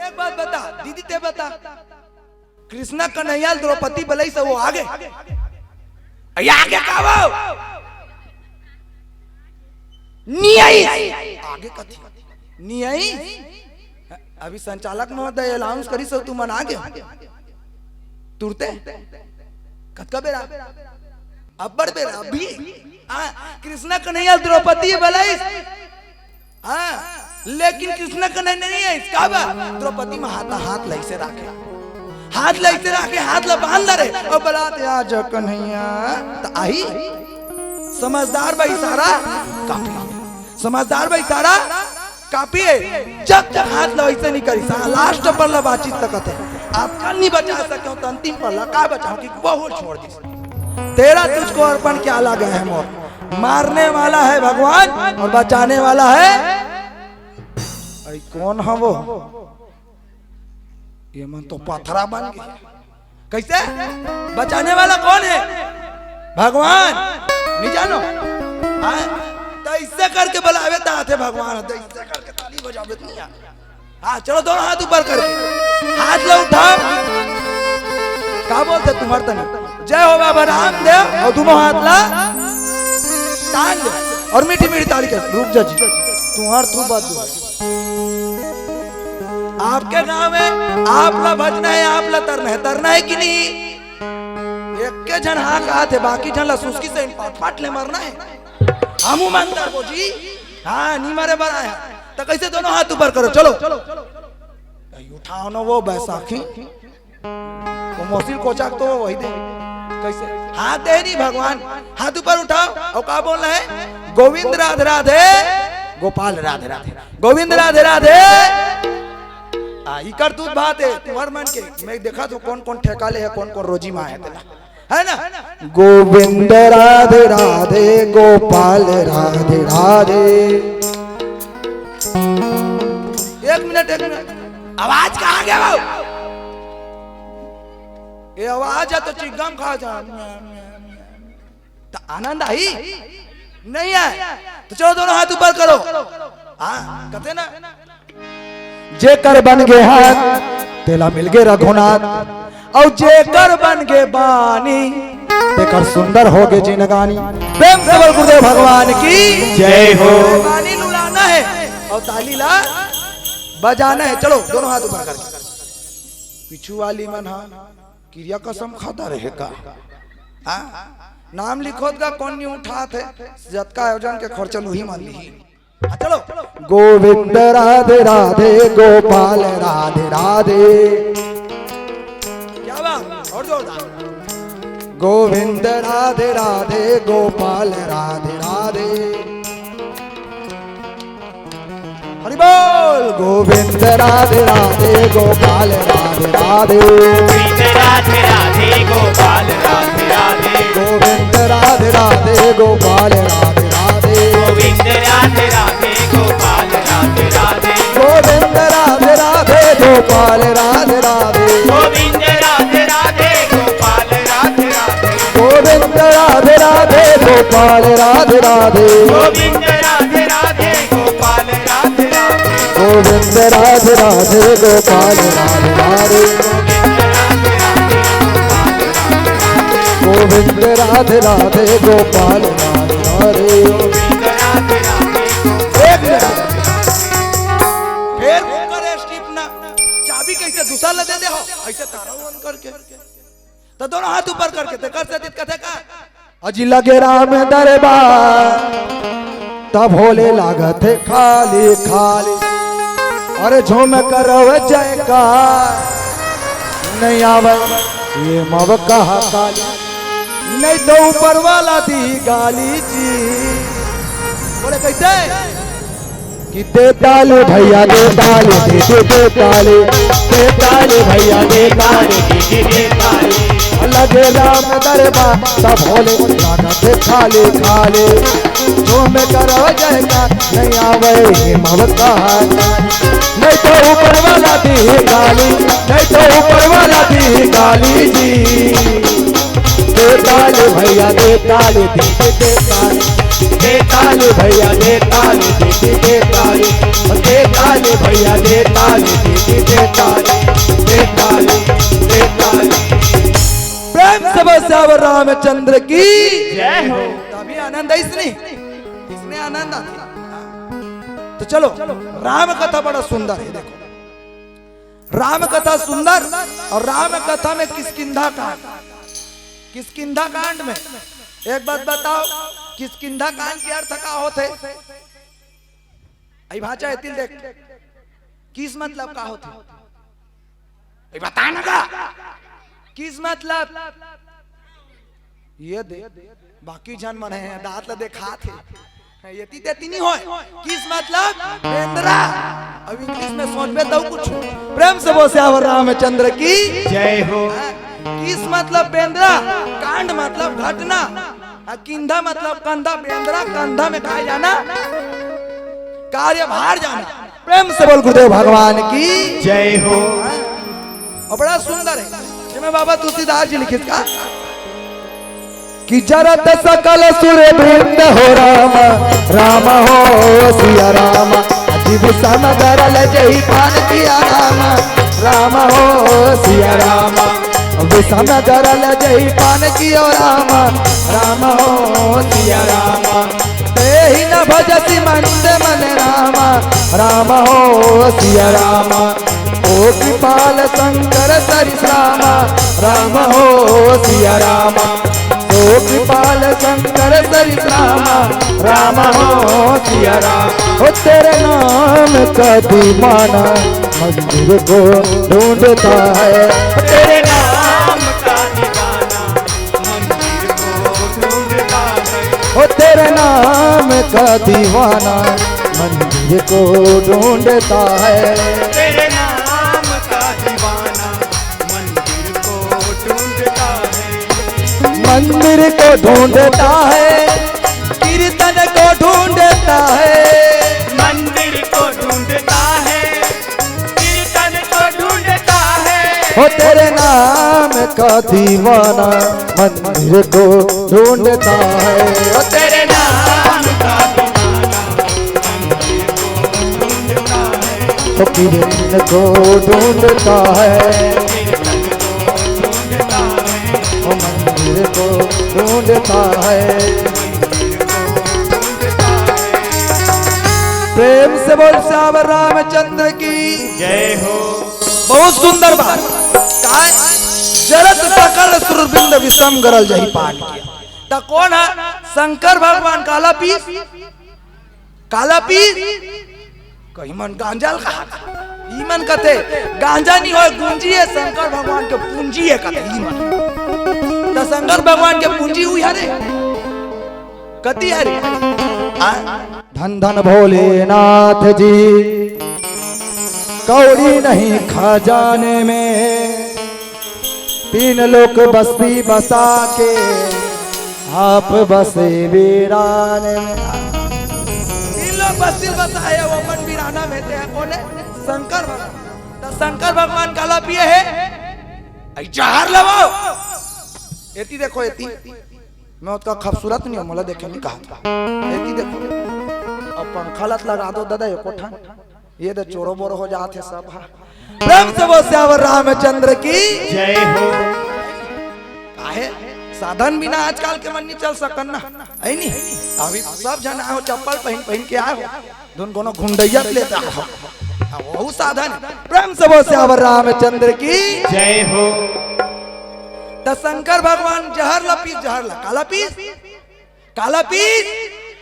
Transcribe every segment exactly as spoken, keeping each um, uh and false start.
एक बात बता दीदी, ते बता, कृष्णा कन्हैया ल द्रौपदी बलइस, वो आगे? अरे आगे का वो? नी आइस। आगे कथी? नी आइस। अभी संचालक महोदय अनाउंस करिस हो, तुमन आगे? तुरते? कतका बेरा? अब्बड़ बेरा अभी। हाँ, कृष्णा कन्हैया द्रौपदी बलइस। हाँ, लेकिन कृष्णा कन्हैया नहीं आइस, का बा? द्रौपदी म हाथ, हाथ ल अइसे राखे, हाथ ल अइसे राखे, हाथ ल बांध ले रे, अउ बलात, "आ जा कन्हैया।" त आही। समझदार बा इशारा काफी हे, समझदार बा इशारा काफी हे। जब तक हाथ ल अइसे नहीं करिस, हाँ, लास्ट पर ल बाचिस त कथे, "आप कल नहीं बचा सके हो, त अंतिम पर ल का बचाओ कि वो ल छोड़ दिस।" तेरा तुझको अर्पण क्या लगा है मोर, मारने वाला है भगवान और बचाने वाला है। अई कोन ह वो? ये मन तो पथरा बन गया। कैसे? बचाने वाला कौन है? भगवान। नहीं जानो? हाँ? तो ऐसे करके बुलावे त आथे भगवान, तो ऐसे करके ताली बजावे त नहीं आथे। हाँ, चलो दोनों हाथ ऊपर करके, हाथ ला उठाओ। का बोलते तुम्हार तनी, "जय हो बाबा रामदेव", और दोनों हाथ ला टांग दे और मीठी मीठी ताली कर। रुक जा जी, तुम्हार तू बात दो। आपके गांव में आप ला भजना है, आप ला तरना है, तरना है कि नहीं? एक के झन हाँ कहा थे, बाकी झन ला सुस्की से पाट पाट ले मरना है। हमू मंतर को जी, हाँ, नहीं मरे बर आया। तो कैसे दोनों हाथ ऊपर करो, चलो। उठाओ ना वो बैसाखी, वो मोसिल कोचाक तो वही दे। कैसे? हाथ दे नहीं भगवान, हाथ ऊपर उठाओ और का बोलना है? "गोविंद राधे राधे, गोपाल राधे राधे, गोविंद राधे राधे।" आ, इकर दूध भात है तुम्हार मन के। मैं देखा तो कौन कौन ठेका ले है, कौन कौन रोजी माँ है तेला, है ना? "गोविंद राधे राधे, गोपाल राधे राधे।" एक मिनट, एक मिनट, आवाज कहाँ गया बाबू? ये आवाज है तो चिग्गम खा जा। तो आनंद आई? नहीं है। तो चलो दोनों हाथ ऊपर करो। हाँ, कहते ना, "जेकर बन गे हाथ, तेला मिल गे रघुनाथ, अउ जेकर बन गे बानी, तेकर सुंदर हो गे जिनगानी।" प्रेम से बोल गुरुदेव भगवान की जय हो। बानी लुलाना है और ताली ला बजाना है। चलो दोनों हाथ ऊपर करके। पीछू वाली मन हा किरिया कसम खाता रहे का? हाँ? नाम लिखोत का कौन नहीं उठात है? जतका आयोजन के खर्चा लुही मन लिही। हाँ, चलो। "गोविंद राधे राधे, गोपाल राधे राधे।" क्या बात? और जोरदार। "गोविंद राधे राधे, गोपाल राधे राधे।" हरि बोल। "गोविंद राधे राधे, गोपाल राधे राधे।" गोविंद राधे राधे, गोपाल राधे राधे। गोविंद राधे राधे, गोपाल राधे राधे। गोविंद राधे राधे, गोपाल राधे राधे। गोविंद राधे राधे, गोपाल राधे राधे। गोविंद राधे राधे, गोपाल राधे राधे। गोविंद राधे राधे, गोपाल राधे राधे। गोविंद राधे राधे, गोपाल राधे राधे। गोविंद राधे राधे, गोपाल राधे राधे। गोविंद राधे राधे, गोपाल राधे राधे। एक मिनट। फेर ओकर स्टेप ना, चाबी कैसे दूसरा ला दे दे हो, ऐसे तारा on करके। तो दोनों हाथ ऊपर करके ते कर से कथे का? "अजी लगे राम दरबार, तब होले लागत है खाली खाली। अरे झूम करव जयकार, नहीं आवे ये मव कहा काली, नहीं तो ऊपर वाला दी गाली जी।" बोले कैसे? कि "दे ताली भैया दे ताली, दे दे दे ताली, दे ताली भैया दे ताली, दे दे दे ताली।" लगे राम दरबार, तब होले लागत खाली खाली। झूम करो जयकार, नहीं आवे ये मव कहा, नहीं तो ऊपर वाला दी गाली, नहीं तो ऊपर वाला दी गाली जी। दे ताली भैया दे ताली, दे दे दे ताली। दे ताली भैया दे ताली, दे दे दे ताली। दे ताली भैया देता रे, दीदी देता रे, देता रे, देता रे। प्रेम से बोल सियावर रामचंद्र की। जय हो। तभी आनंद है इसने, इसने आनंद आता। तो चलो, राम कथा बड़ा सुंदर है। देखो, राम कथा सुंदर, और राम कथा में किष्किंधा कांड, किष्किंधा कांड में एक बात बताओ, किष्किंधा कांड के अर्थ का होथे? आई भाचा, एती ल देख, किस मतलब का होथे? ए, बता ना गा। किस मतलब? ये दे, बाकी झन मन हे, दांत ल देखात हे। एती तेती नहीं होय। किस मतलब? बेंदरा। अब इंग्लिश में सोचबे तब कुछ। प्रेम से बोल सियावर रामचंद्र की। जय हो। हाँ, किस मतलब? बेंदरा। कांड मतलब घटना। आ, किंधा मतलब कंधा, बेंदरा कंधा में कहा जाना, कार्यभार जाना। प्रेम से बोल गुरुदेव भगवान की। जय हो। हाँ, और बड़ा सुंदर है, जिसमें बाबा तुलसीदास जी लिखित का कि जरत सकल सुर वृंद हो राम, राम हो सिया राम, जीव समदरल जही पान किया राम, राम हो सिया राम, विषम दरल जही पान कियो राम, राम हो सिया राम। तेहि न भजसि मंद मन राम, राम हो सिया राम। ओ कृपाल शंकर सरिस राम, राम हो सिया राम। ओ कृपाल शंकर सरिस राम, राम हो सिया राम। ओ तेरे नाम का दीवाना मंदिर को ढूंढता है। तेरे नाम का दीवाना मंदिर को ढूंढता है। ओ तेरे नाम का दीवाना मंदिर को ढूंढता है। तेरे नाम का दीवाना मंदिर को ढूंढता है। मंदिर को ढूंढता है, कीर्तन को ढूंढता है। मंदिर को ढूंढता है, कीर्तन को ढूंढता है। ओ तेरे नाम का दीवाना मंदिर को ढूंढता है। ओ तेरे नाम का दीवाना मंदिर को ढूंढता है। ओ कीर्तन को ढूंढता है। कीर्तन को ढूंढता है। ओ मंदिर को ढूंढता है। प्रेम से बोल सियावर रामचंद्र की। जय हो। बहुत सुंदर बात। काय? जरत सकल सुरबिंद विषम गरल जही पान किया। त कोन ह? शंकर भगवान। काला पीस? काला पीस? कहीं मन गांजा ल कहा। ई मन कथे, गांजा नहीं होय, गुंजी है, शंकर भगवान के पूंजी है कथे ई मन। त शंकर भगवान के पूंजी हुई हरे। कति हरे? आ? धन धन भोलेनाथ जी, कौड़ी नहीं खजाने में, तीन लोक बस्ती बसा के आप बसे वीराने में। तीन लोक बस्ती बसाए, वो अपन वीराना में ते कोने? शंकर भगवान। त शंकर भगवान काला पिए हे? आई जहर लवो। एती देखो, एती। मैं ओतका खूबसूरत नहीं हूँ, मोला देखे नहीं कहा था। एती देखो, अब पंखा लत लगा दो दादा, एको ठन। ये दे चोरो बोरो हो जात हे सब हा। प्रेम से बोल सियावर रामचंद्र की। जय हो। काहे? साधन बिना आजकल के मन नहीं चल सकन ना, है नी? अभी सब झन आए हो, चप्पल पहन पहन के आए हो, धुन कोनो घुंडैया लेता हो। हाँ, वहू साधन। प्रेम से बोल सियावर रामचंद्र की। जय हो। त शंकर भगवान जहर ला पीस, जहर ला, काला पीस, काला पीस।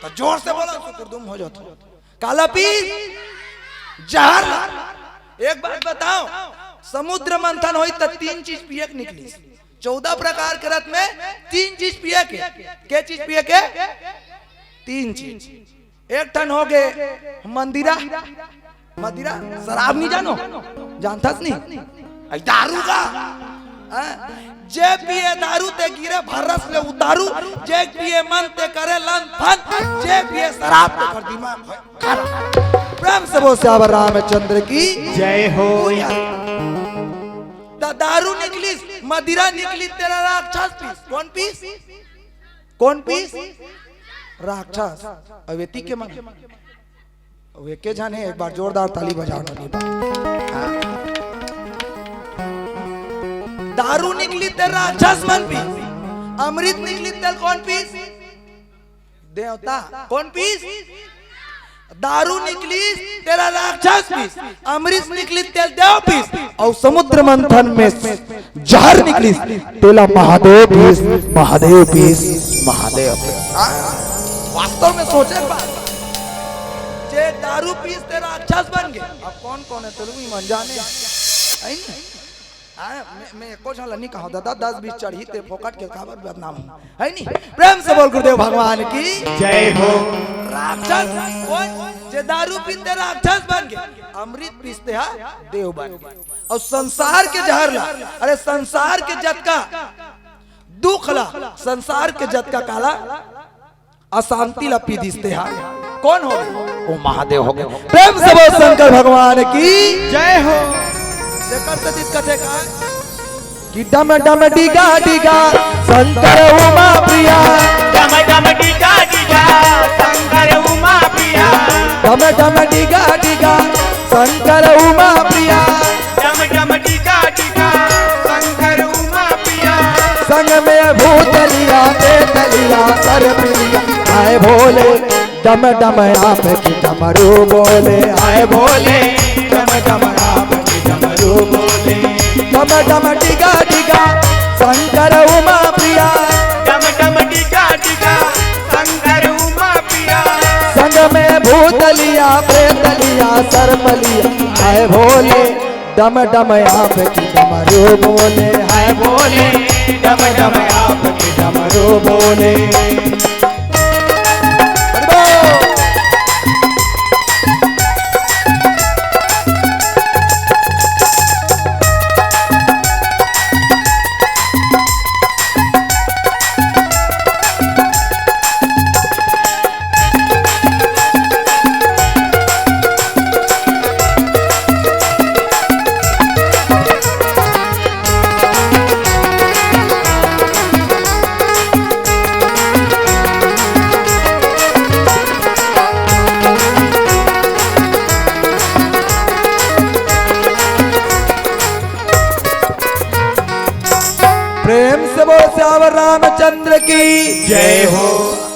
त जोर से बोला, सुकुरदुम हो जाता। काला पीस, जहर ला। एक बात बताओ, समुद्र मंथन होई त तीन चीज पिए के निकली। चौदह प्रकार के रस में तीन चीज पिए के। के चीज पिए के? तीन चीज। एक ठन हो गे मंदिरा। मदिरा, शराब नहीं जानो? जानथस नहीं? आई दारू का? हाँ? जे पिए दारू ते गिरे भर रस ले उतारू, जे पिए मन ते करे लन फन, जे पिए शराब ते कर दिमाग होय खराब। प्रेम से बोल सियावर रामचंद्र की। जय हो। त दारू निकलिस, मदिरा निकलिस, तेरा राक्षस पीस। कोन पीस? कोन पीस? राक्षस। अवेती के मन। वो एके झन हे, एक बार जोरदार ताली बजाओ ना, नहीं बा। हाँ। दारू निकली तेल राक्षस मन पीस, अमृत निकली तेल कौन पीस? देवता। कौन पीस? दारू निकली तेल राक्षस पीस, अमृत निकली तेल देव पीस, अउ समुद्र मंथन में जहर निकली तेला महादेव पीस, महादेव पीस, महादेव पीस। हाँ, वास्तव में सोचे एक बार, जे दारू पीस ते राक्षस बन गे। अब कौन कौन हे तेला भी मन जाने, हे नी? हाँ, मैं, मैं एको झन ला नहीं कहा दादा, दस बीस चढ़ही ते फोकट के काबर बदनाम हो, हे नी? प्रेम से बोल गुरुदेव भगवान की जय हो। राक्षस कौन? जे दारू पीस ते राक्षस बन गे, अमृत पीस ते हा देव बन गे। अउ संसार के जहर ला, अरे संसार के जतका दुख ला, संसार के जतका काला अशांति ला पी दिस ते हा। कौन हो? वो महादेव हो गे। प्रेम से बोल शंकर भगवान की जय हो। जेकर से दिस कथे का कि डम डम डिगा डिगा शंकर उमा प्रिया। डम डम डिगा डिगा शंकर उमा प्रिया। डम डम डिगा डिगा शंकर उमा प्रिया। डम डम डिगा डिगा शंकर उमा प्रिया। संग में भूतलिया, बेतलिया, सरपिलिया, आए भोले। डम डम आप की डमरू बोले, आए भोले। डम डम आप की डमरू बोले। डम डम डिगा डिगा शंकर उमा प्रिया। डम डम डिगा डिगा शंकर उमा प्रिया। संग में भूतलिया, प्रेतलिया, सरपलिया, आए भोले। डम डम आप की डमरू बोले, हाय भोले। डम डम आप की डमरू बोले। प्रेम से बोल सियावर रामचंद्र की जय हो।